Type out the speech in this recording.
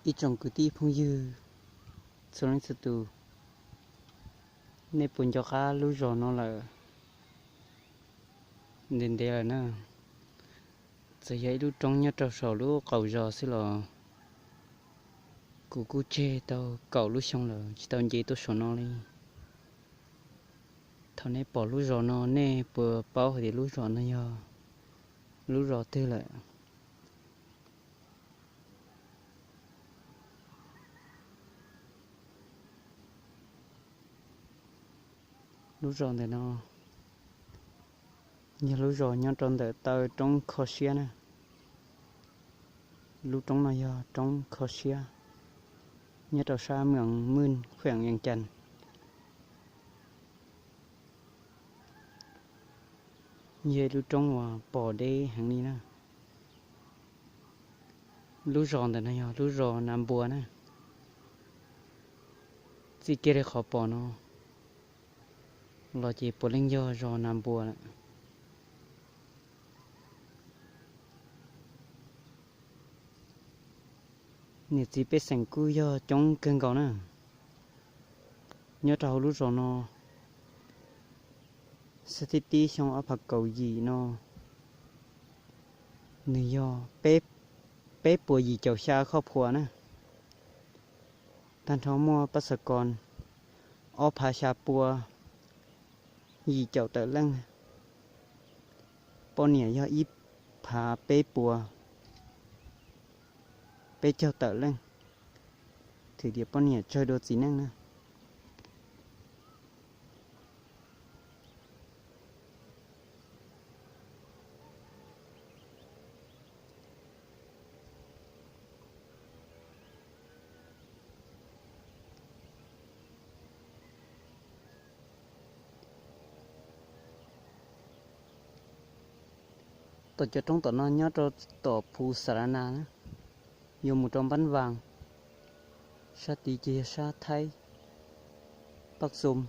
Ib tsoom kwv tij phooj ywg txhua leej txhua tus, nej puas nco qab lub zos no lawm? Ntev ntev lawm na. Txawm yog ib lub roob nyob rau saum lub qaum zos xwb los kuv kuj tseg tau kaum lub xyoo lawm tsis tau nce tuaj saum no li. Thaum nej pom lub zos no nej puas paub hais tias lub zos no yog lub zos twg lawm? Lub zos ntawm no yog lub zos nyob rau ntawm taw roob Kho Siab na. Lub roob no yog roob Kho Siab, nyob rau sab Mường Mươn, huyện Mường Chà. Yog ib lub roob uas pom deb heev li na. Lub zos ntawm no yog lub zos Nas Npua na. Txij kiag li qhov pom no los ces puav leej yog zos Nas Npua lawm. Niam txiv pej xeem kuj yog coob kawg nkaus na. Nyob rau hauv lub zos no, xyoo tib tib xyoo ob phav kaum yim no, nws yog peb puas yim caum xya khoj phua na. Tag nrho muaj pab xav koos ob phav xya pua yim caum tawm leej, poj niam yog ib phav peb puas peb caug tawm leej, thwm tias poj niam tsawg dua txiv neej na. Tom cov roob tom no nyob rau tom Phu Xas Las Nas na, yuav mus rau Npab Vas, sab tid ces yog sab Thaib Paj Xum.